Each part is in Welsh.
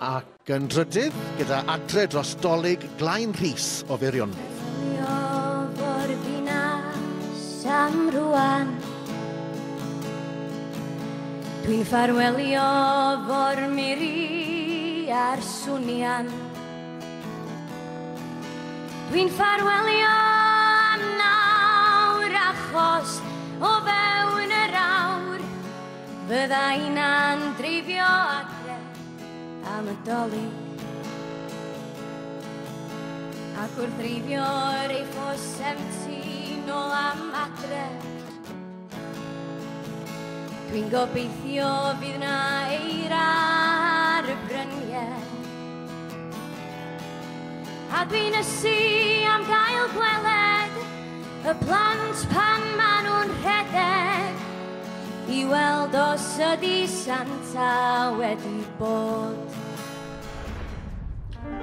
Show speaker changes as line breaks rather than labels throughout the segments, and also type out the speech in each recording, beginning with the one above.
Ac yn drydydd, gyda Adre dros Dolig, Glain Rhys o Feirionnydd.
O'r ddinas am rwan, dwi'n ffarwelio fo'r miri a'r swnian. Dwi'n ffarwelio am nawr achos o fewn yr awr fydda i'n dreifio adre am y Dolig. Ac wrth dreifio'r A470 nôl am adre, dwi'n gobeithio fydd na eira ar y bryniau. A dwi'n ysu am gael gweled y plant pan maen nhw'n rhedeg i weld os ydi Santa wedi bod.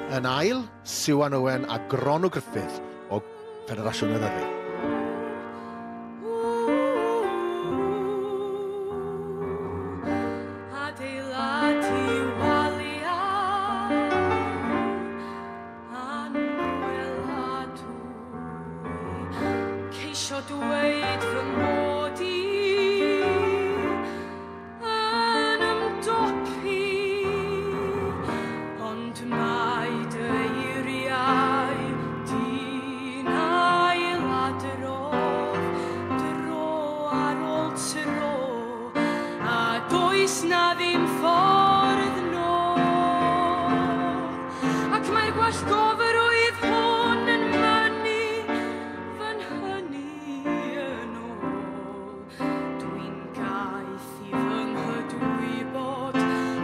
Yn ail, Siwan Owen a Gronw Griffith o Ffederasiwn Eryri.
Adeiladu waliau anweladwy, ceisio dweud fy mod i yn ymdopi, ond mae dy eiriau di'n ailadrodd dro ar ôl tro, a does na ddim ffordd nôl. Ac mae'r gwallgofrwydd hwn yn mynnu fy nhynnu yn ôl. Dwi'n gaeth i fy nghydwybod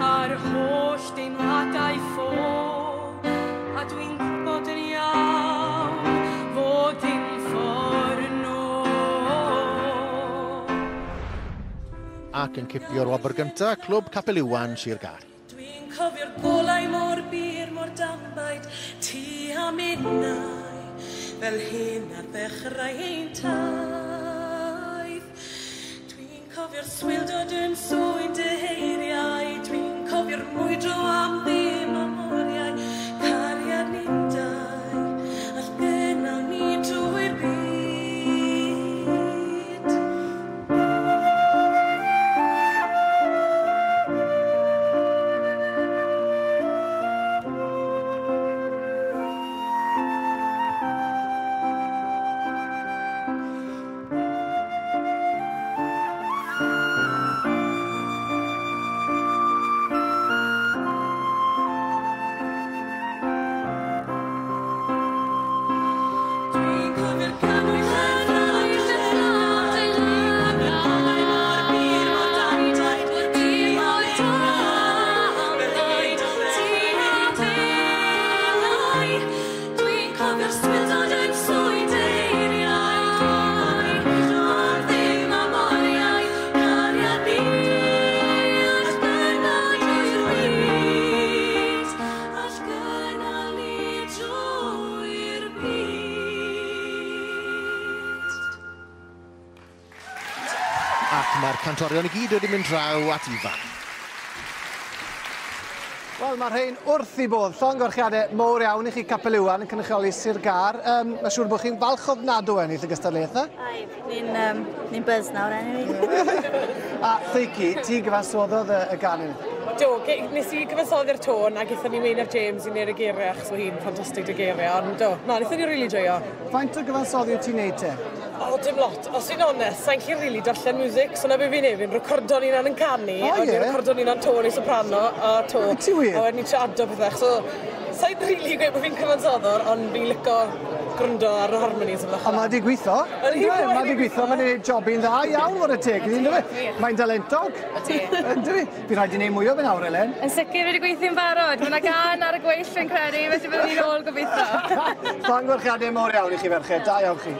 a'r holl deimladau ffôl, a dwi'n gwybod yn iawn fod dim ffordd nôl.
Ac yn cipio'r wobr gyntaf, Clwb Capel Iwan, Sir Gâr.
Dwi'n cofio'r golau mor bur, mor danbaid, ti a minnau, fel hyn ar ddechrau ein taith. Dwi'n cofio'r swildod yn swyn dy eiriau, dwi'n cofio'r mwydro am ddim am oriau, cariad ni'n dau, all gynnal ni drwy'r byd. Dwi'n cofio'r canwyll yn ffrwydro, dwi'n cofio'r golau mor bur, mor danbaid, ti a minnau, fel hyn ar ddechrau ein taith. Dwi'n cofio'r swildod yn swyn dy eiriau, dwi'n cofio'r mwydro am ddim am oriau, cariad ni all gynnal ni drwy'r byd, all gynnal ni drwy'r byd.
Ac mae'r cantorion i gyd wedi mynd draw at Ifan.
Wel, mae'r rhain wrth i bodd. Llongyfarchiadau mowr iawn i chi, Capel Iwan, yn cynrychioli Sir Gâr. Mae'n siŵr bod chi'n falch ofnadw ennill y gystadleuaeth na?
Ai, ni'n buzz nawr, anyway.
A Lleucu, ti gyfansoddodd y gân yna?
Do, nes i gyfansoddi'r tôn a gaethon ni Meinir James i wneud y geiriau, achos mae hi'n ffantastig 'da geiriau, ond do, na, wnaethon ni rili joio.
Faint o gyfansoddi wyt ti'n neud te?
O, dim lot. Os fi'n onest, sa'n gallu rili darllen music, so na be fi'n neud, fi'n recordo'n hunan yn canu, a wedyn recordo'n hunan tôn i soprano, a to.
Wyt ti wir?
A wedyn ni'n trio ado pethau, so sa'n rili gweud bod fi'n cyfansoddwr, ond fi'n lico gwrando ar y harmonies a pethau.
Ond mae 'di gweithio.
Ydi,
Yndyfe?
mae
Mae 'di
'di
gweithio, mae'n gwneud jobyn dda iawn fod y teg, yndyfe? Mae'n dalentog.
Ydi.
Yndyfe? Bydd rhaid i wneud mwy o fe nawr, Elen.
Yn sicr wedi gweithio'n barod. Mae yna gân ar y gweill yn credu, felly byddwn ni'n ôl gobeithio.
Llongyfarchiadau mowr iawn i chi, ferched. Da iawn chi.